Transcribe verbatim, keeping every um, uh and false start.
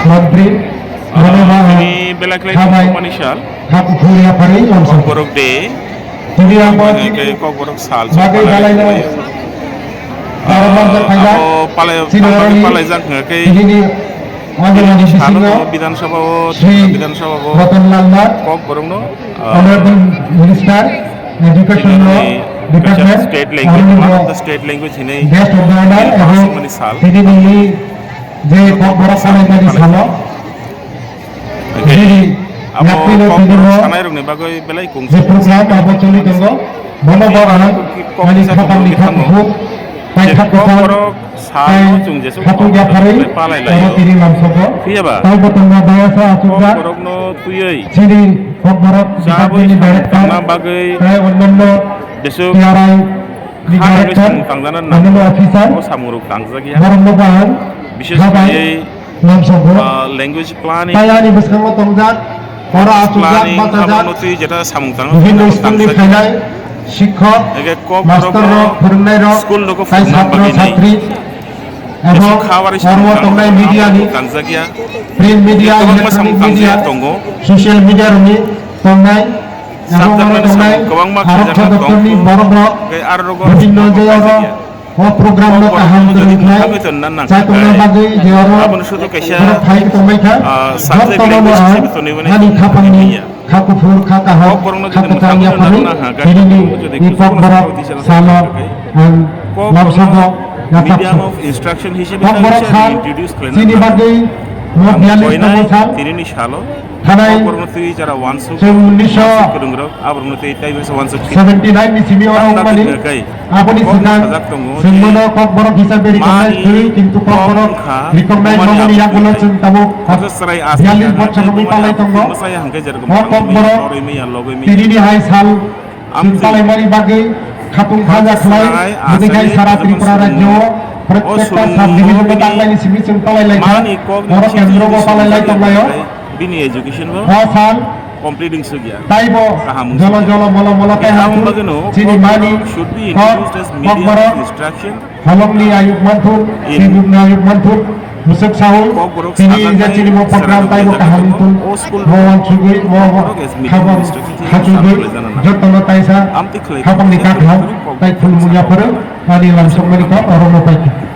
Mantri, ah, Rama Baha, ini belak lagi Khamai, Upanisad. Khaku Phuria Pari, Langsung. Kokborok de. Tini ang Kokborok sal, bagwi balai no. Aro manjak phaijak. Abo palai, sini palai, oroni palai jak hingke. Tini ni Andalani salo bisingo Bidhan Sabha o, Sri Bidhan Sabha o. Ratan Lal Nath, Kokborok no, ah, Honorable Minister, Education no, Department, state language, one of the state language hinwi guest of the honor, abo sal. Tini ni je Kokborok Kalaimani salo. Abo Kokborok sanairokni bagwi belai kung je program abo choli tongo, bono bo ang ani khapangni khakuphur, pai khakchang, pai khatung yapharwi oro tini lamsogo. Phiya ba? Tai bo tongma bayasa achukjak. Kokborokno twiwi chini Kokborok department ni director, tangna bagwi tai onnanno jesuk T R I ni kha hwnwi director, samung tangjana nang. Onnanno officer, o samungrok tangjakya. Borokno bo ang bishes khabai. Lamsogo. Ah, language planning. Tai ani bwskango tongjak, oro achukjak, planning, bachajak. Abono twi jeta samung tang, bibhinno school ni tangjakya. Phainai shikhok, ege kok master rok, rok, phwrwngnairok, school rok tai phwrwngna satro bagwi nai. Satri, jesuk ebong kha wari oro samung tang, tongnai media ni, tangjakya. Print media, kwbangma electronic samung media, tangjak tongo. Social media rokni tongnai. Abo oro tongnai kwbangma arok khaijak tong. Borok rok bibhinno je oro o program no kaham kwrwng khlai chai tongna bagwi je oro borok phai tongmai kha. Jotono no ang ani khapangni kha kuphur, kha kaham, kha kwchang yapharwi tini ni Kokborok salo ang lamsogo yaphak kha. Kokborok sal chini bagwi no biyallis tongmo sal. Thanai Kokborokno twi jara wansuk, chwng unisho kwrwngrok, aborokno twi tai bisa wansuk. Seventy nine ni simi oro wngmani, aboni swkang chwng bono Kokborok hisabe recognize kwrwi, kintu Kokborok recognize mani yagulo chwng tabuk biyallis bochor romwi palai tongo. O Kokborok tini ni hai sal Chwng palaimani bagwi khatung khaja khlai, bwdwi khai sara Tripura rajyo o protekta sub division no tanglaini simi chwng palai lai kha. Oro kendro bo palai lai tonglaio. Bini education bo o sal complete wngsukya. Taibo jolo jolo molo molo tei hatung chini mani kok kok borok. Holongni ayuk manthur, tibukni ayuk manthur, bwswk saui, tini je chini mo program taibo kaham wngthung, mo wansugwi, mo khabor khachugwi, jotono taisa khapangni kakham tai khulumung yapharo, ani lamsokmani kok orono paikha.